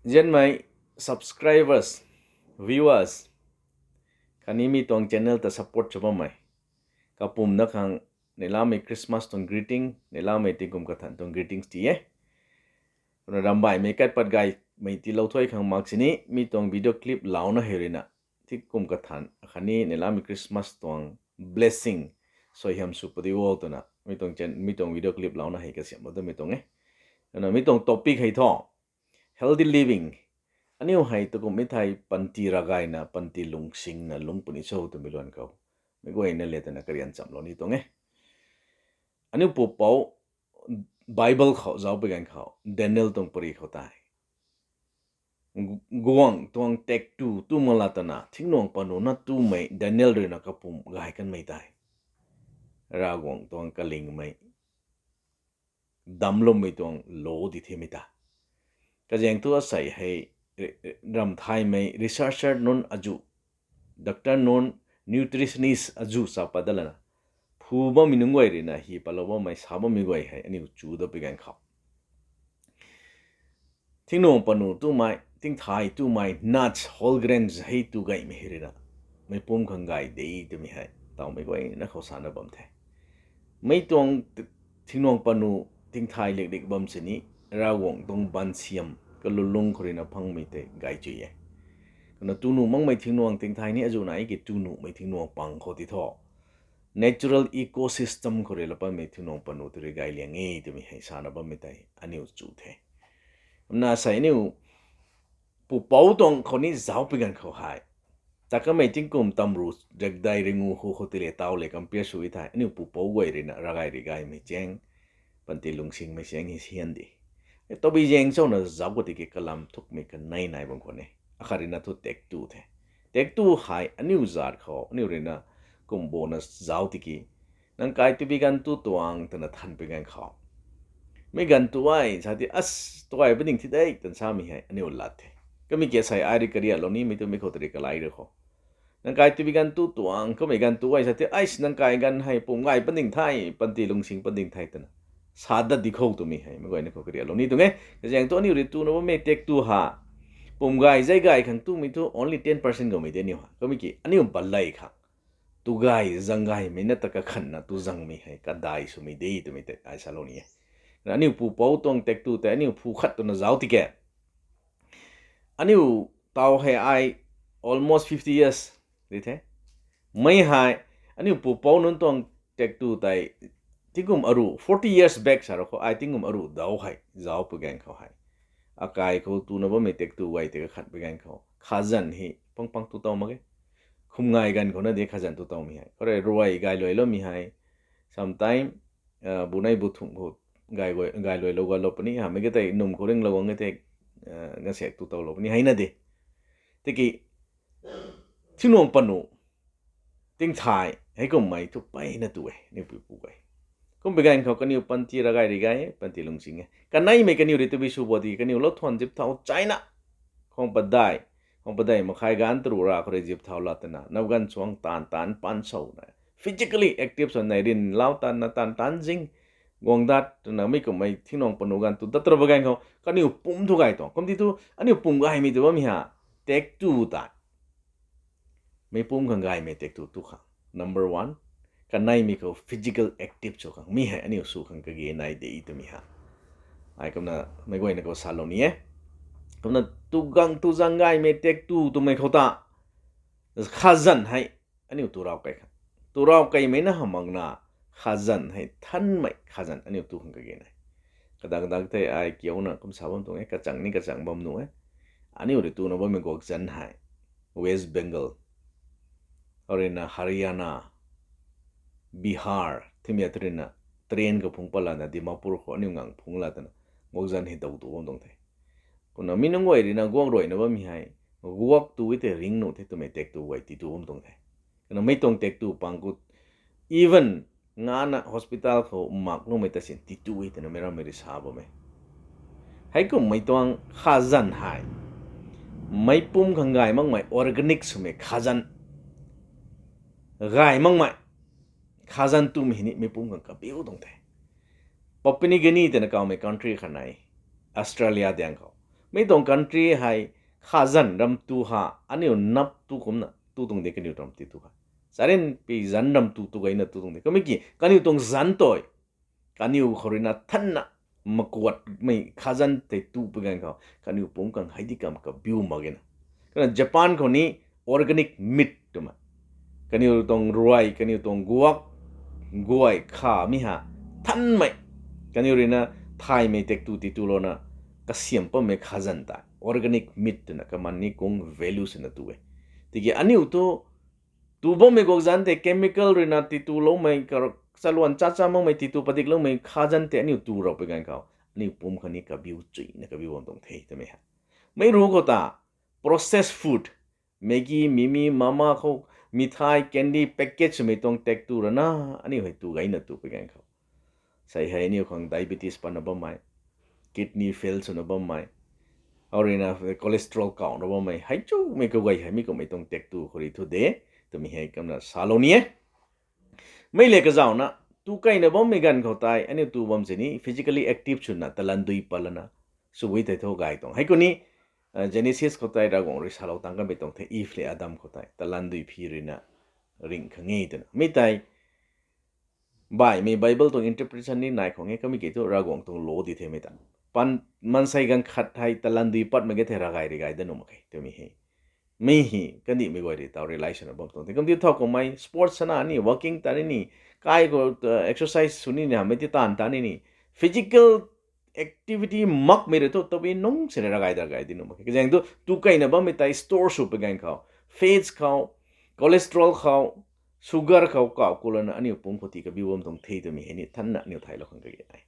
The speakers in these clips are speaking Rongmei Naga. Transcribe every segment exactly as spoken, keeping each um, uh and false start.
Zianmei subscribers, viewers, khatni mi tuang channel ta support sw bammei kapumna khang neilamei Christmas tuang greeting, neilamei tingkum kathan tuang greetings ti e. Kumna rambaihmei kat pat gaymei tiilou thuy khang mak sini mi tuang video clip louna hei ruina tingkum kathan khatni neilamei Christmas tuang blessing suaihiam sw pudi o twna mi tuang video clip louna hei kasiamlou damei tuang e. Kumna mi tuang topic hei thu healthy living. Aniu hei tukumhmei thei panty ravgayna, panty lungsingna lungc puni cho twmei luan khou meic guayna le twna karian chamlou ni tuang e. Aniu pupouc Bible khou zauc pui ganv khou Daniel tuang pary khou tei guangc tuang taktu tu mak la twna thingnuang panu na tumei Daniel ruina kapum gay kanmei tei Ravguangc tuang kalingmei damcloumei tuang law di themei ta. Kazaeng thu asei hei ramthaymei researcher nunc azuh, doctor nunc, nutritionist azuh sa pat dat lana phu bammei nunc guay ruina hi patlou bammei sa bammei guay hei aniu chu dat pui ganv khou thingnuang panu tumei, tingthay tumei, nuts, whole grains hei tu gaymei hei ruina meicpumc khang gay de twmei hei tawmei guayna khou sana bam the. Mi tuang thingnuang panu, tingthay liklik bam sini Ravguangc tuang bansiam kalulung khou ruina phangmei tei gay chu e. Kumna tu nuh makmei thingnuang tingthay ni azuh nai ki tu nuhmei thingnuang pang khou ti thu natural ecosystem khou rui la patmei thingnuang panu tei rui gay liang e twmei hei sana bammei tei aniu chu the. Kumna asei aniu pupouc tuang khou ni zauc pui ganv khou hei ta kamei tingkum tamru rekdai ringu hu khou ti le taw le compare sw e thei aniu pupouc guay ruina ravgay ri gaymei chaeng, panty lungsingmei chaeng hei sian di. Tabui zaeng chana zauc khou tiki kalam thukmei kanei nai bam khou ne. Akhat ruina thu taktu the. Taktu hei aniu zat khou aniu ruina kumbona zauc tiki nang kai tibi ganv tu tuang twna than pui ganv khou mi ganv tu e sa ti as tuay paning thi de twna samei hei aniu lat the. Kamei ki asei ai rui kariatlou nimei tu mi khou tari kalai rui khou nang kai tibi ganv tu tuang kamei ganv tu e sa ti as nang kai ganv hei pum gay paning the, panty lungsing paning the twna sa dat di khou twmei hei meic guayna khou kariatlou ni tuang e. Kazaeng thu aniu rui tuna bammei taktu ha pum gay zay gay khang tumei thu only ten percent gawmei de aniu ha. Kamei ki aniu balei khang tu gay zang gaymei na ta kakhanna tu zangmei hei kadai swmei de twmei tei ai salou ni e. Aniu pupouc tuang taktu tei aniu phu khat twna zauc tiki aniu taw hei ai almost fifty years di the. Mei hei aniu pupouc nunc tuang taktu tei tingkum aru forty years back sa rou khou ai tingkum aru dau hei zauc pui ganv khou hei akai khou tuna bammei taktu guay tei kakhat pui ganv khou khazan hei pang pang tu taw mak e. Khum ngai ganv khou na di khazan tu tawmei hei khou rui ruai gayluailoumei hei sometime bunei bu thumh khou gayluailou galou puni hamei ka tei num khou ringlou guang e tei ngasaek tu tawlou puni hei na di. Tiki thingnuang panu, tingthay hei kummei thu peyna tu e aniu pui pu gay. Kum pui ganv khou kaniw panty ravgay ri gay, panty lungsing e. Kaneimei kaniw rui tabui sw bo di kaniw lou thuan zip thau china khwang padai, khwang padai makhai ganv taru ra khou rui zip thau la twna nau ganv suang taanv taanv paan souna physically active sw nei rin lau tanna taanv taanv zing guang dat twna mi kummei thingnuang panu ganv tu dat tara ba ganv khou kaniw pum thu gay tuang. Kumti thu aniu pum gaymei tu bammei ha taktu tei meicpumc khang gaymei taktu tu khang number one. Kaneimei khou physical active sw khang mi hei aniu sw khang kage nai de twmei ha ai kumna meic guayna khou salou ni e. Kumna tu gang tu zang gaymei taktu twmei khou ta khazan hei aniu tu raw kei khang, tu raw keimei na hamh makna khazan hei thanmei khazan aniu tu khang kage nai. Kadak kadak tei ai kiuna kum sa bam tuang e, kachang ni kachang bam nuh e. Aniu rui tuna bammei guakzan hei West Bengal, arina Haryana, Bihar thimei a tei ruina train kaphungc pat lana Dimapur khou aniu ngang phungc la twna guakzan hei daw tu bam tuang the. Kumna mi nunc guay ruina guak ruaina bammei hei guak tu e tei ring nuh the twmei taktu guay ti tu bam tuang the. Kumna mei tuang taktu pang khou even ngana hospital khou makloumei ta sin ti tu e twna meic rammei rui sa bam e. Heikummei tuang khazan hei meicpumc khang gay makmei organic swmei khazan gay makmei khazan twmei hei ni meicpumc khang kabiu tuang the. Papua New Guinea twna kawmei country khat nai, Australia diang khou Mi tuang country hei khazanc ram tu ha, aniu nap tu kumcna tu tuang de kaniw ram ti tu ha. Charynpi zanc ram tu tu gayna tu tuang de. Kamei ki kaniw tuang zanc tei kaniw khou ruina thanna makuatmei khazanc tei tu pui ganv khou kaniw pumc khang hei di kam kabiu mak gena. Kana Japan khou ni organic meat twmei, kaniw tuang ruai, kaniw tuang guak, guay kha mi ha, thanmei, kaniw ruina thaymei tek tu ti tulouna kasiam pammei khazanc tei organic meat twna kaman ni kung value swna tu e. Tiki aniu tu tu bammei guak zanc tei chemical ruina ti tuloumei, chaluan cha cha makmei ti tu padikloumei khazanc tei aniu tu rau pui ganv khou aniu pumc khang ni kabiu chuina kabiu bam tuang the twmei hei. Mei ru khou ta processed food, Maggi, Mimi, Mama khou, mithai, candy, package swmei tuang tek tu rana aniu hei tu gayna tu pui ganv khou sei hei aniu khang diabetes patna bammei, kidney fail swna bammei, hou ruina cholesterol kauna bammei hei chumei kaguay hei mi kummei tuang tek tu khou rui thu de twmei hei kumna salou ni e. Mei le kazauhna, tu kaina bammei ganv khou tei aniu tu bam sini physically active swna talan dui patlana swbui tei thu gay tuang. Hei khou ni Genesis khou tei Ravguangc rui salou tang kamei tuang the, Eve le Adam khou tei talan dui phi ruina ring khang e twna. Mi tei baihmei Bible tuang interpretation ni nai khang e, kamei ki thu Ravguangc tuang law di themei ta. Pan, maansei ganv khat hei talan dui patmei ge thei ravgay rui gay dat nuh mak khe twmei hei. Mi hei kandihmei guay rui tau realize swna bam tuang the. Kumti thau kummei sports sana ni, walking ta ni ni, kai khou exercise sw ni ni, hamei ti taanv ta ni ni, physical activity makmei rui thu tabui nung sini ravgay ravgay di nuh mak khe. Kazaeng thu tu kaina bammei tei store sw pui ganv khou, fats khou, cholesterol khou, sugar khou kauh kulana aniu pumc khou ti kabiu bam tuang the twmei hei ni thanna aniu thaylou khang kage nai.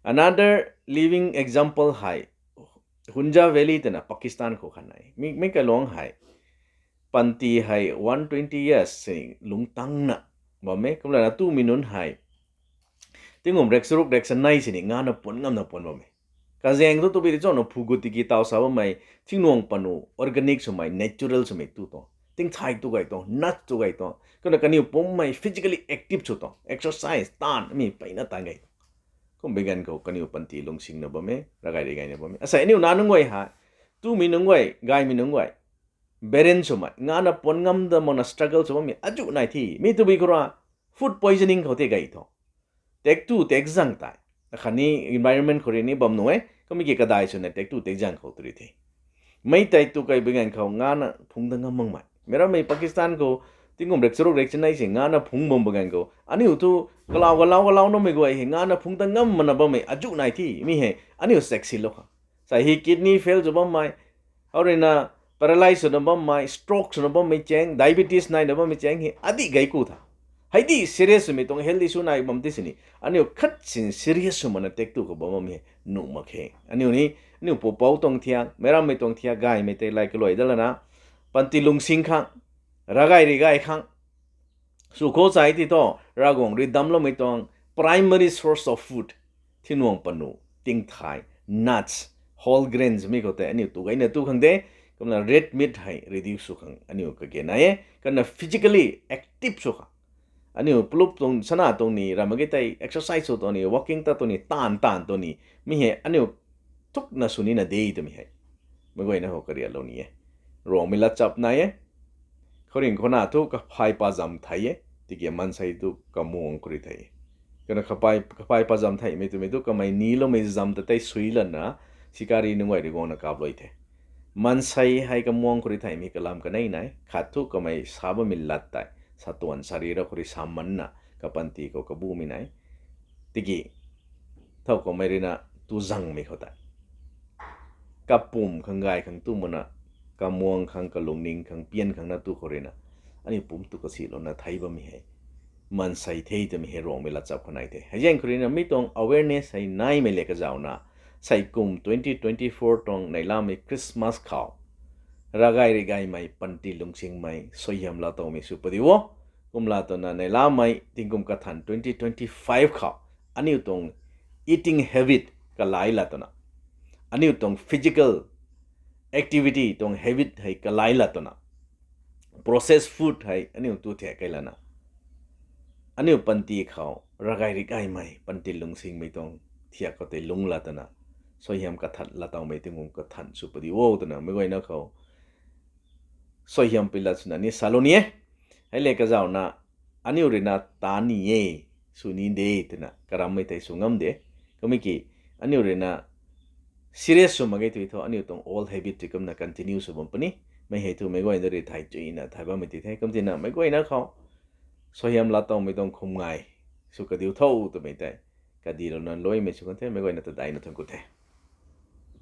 Another living example hei Hunza Valley twna Pakistan khou khat nai. Mi, mi kaluang hei panty hei one twenty years si lungc tangna bam e. Kumlana tumei nunc hei tingkum rek charuk rek chanei sini ngana puan ngamna puan bam e. Kazaeng thu tabui ri chana phu gut tiki tau sa bammei thingnuang panu organic swmei, natural swmei tu tuang, tingthai tu gay tuang, nut tu gay tuang, kumna kaniw pumcmei physically active sw tuang, exercise taanv mi peyna taanv gay tuang. Kumbei ganv khou kaniw panty lungsingna bam e, ravgay rui gayna bam e. Asei aniu nac nunc guay hei, tumei nunc guay, gaymei nunc guay, barren swmei, ngana puan ngam da makna struggle sw bammei azuh nai thi. Mi tabui khou ra food poisoning khou tei gay tuang, tek tu tek zang tei, akhatni environment khou rui ni bam nuh e, kummei ki kadai swna tek tu tek zang khou tu ri the. Mei tei tu kaibui ganv khou ngana phungc da ngam makmei, meic rammei Pakistan khou tingkum rek charuk rek chanei si ngana phungc bam bui ganv khou aniu thu kalau kalau kalau namei guay hei ngana phungc da ngam makna bammei azuh nai thi. Mi hei aniu chaksilou khang, sei hei kidney fail sw bammei, hou ruina paralyze swna bammei, stroke swna bammei chaeng, diabetes naina bammei chaeng hei adih gay ku tha. Hei di serious swmei tuang health issue nai bam ti sini aniu khat sin serious sw makna tek tu khou bam bammei hei nuh mak khe. Aniu ni, aniu pupouc tuang thiak, meic rammei tuang thiak gaymei tei lay kaluai dat lana panty lungsing khang, ravgay rui gay khang sw khou chai ti thu, Ravguangc rui damcloumei tuang primary source of food, thingnuang panu, tingthai, nuts, whole grains mi khou tei aniu tu gayna tu khang de. Kumna red meat hei reduce sw khang aniu kage nai e. Kumna physically active sw khang, aniu plup tuang sana tuang ni, ramh mak ge tei exercise sw tuang ni, walking ta tuang ni, taanv taanv tuang ni, mi hei aniu thukna sw nina de twmei hei meic guayna khou kariatlou ni e. Ruangmei latchap nai e. Khouringh khou na thu kaphay pazam thei e, tiki maansei tu kamuang khou rui thei e. Kumna kaphay, kaphay pazam theimei twmei thu kamei niloumei zam ta tei sui lana, sikari nunc guay rui guangna kapluai the. Maansei hei kamuang khou rui theimei kalam kanei nai. Khat thu kamei sa bammei lat tei satuan sari ra khou rui sa manna kapanty khou kabumei nai. Tiki thow kamei ruina tu zangmei khou tei kapumc khang gay khang tu makna, kamuang khang, kalungning khang, pian khang na tu khou ruina aniu pumc tu kasilouna thei bammei hei maansei the twmei hei Ruangmei latchap khou nai the. Heizaeng khou ruina mi tuang awareness hei naimei le kazauhna, sei kum twenty twenty four tuang neihlamei Christmas khou ravgay rui gaymei, panty lungsingmei, suaihiam laa towmei sw padi o. Kumla twna neihlamei tingkum kathan twenty twenty five khou aniu tuang eating habit kalai la twna, aniu tuang physical activity tuang habit hei kalai la twna, processed food hei aniu tu thiak kei lana, aniu panty khou ravgay rui gaymei, panty lungsingmei tuang thiak khou tei lungc la twna, suaihiam kathan laatowmei tingkum kathan sw padi o twna meic guayna khou suaihiam pilat swna ni salou ni e. Hei le kazauhna aniu ruina ta ni e, sw ni de twna karammei tei sw ngam de. Kummei ki aniu ruina serious sw mak ge tw thu aniu tuang old habit tei kumna continue sw bam puni. Mei hei thu meic guayna rui thay chuyna thay bammei ti the. Kumtina meic guayna khou suaihiam laatowmei tuang khum ngai sw kadiu tho twmei tei kadilouna luaimei sw kan the. Meic guayna ta daina thuanc ku the.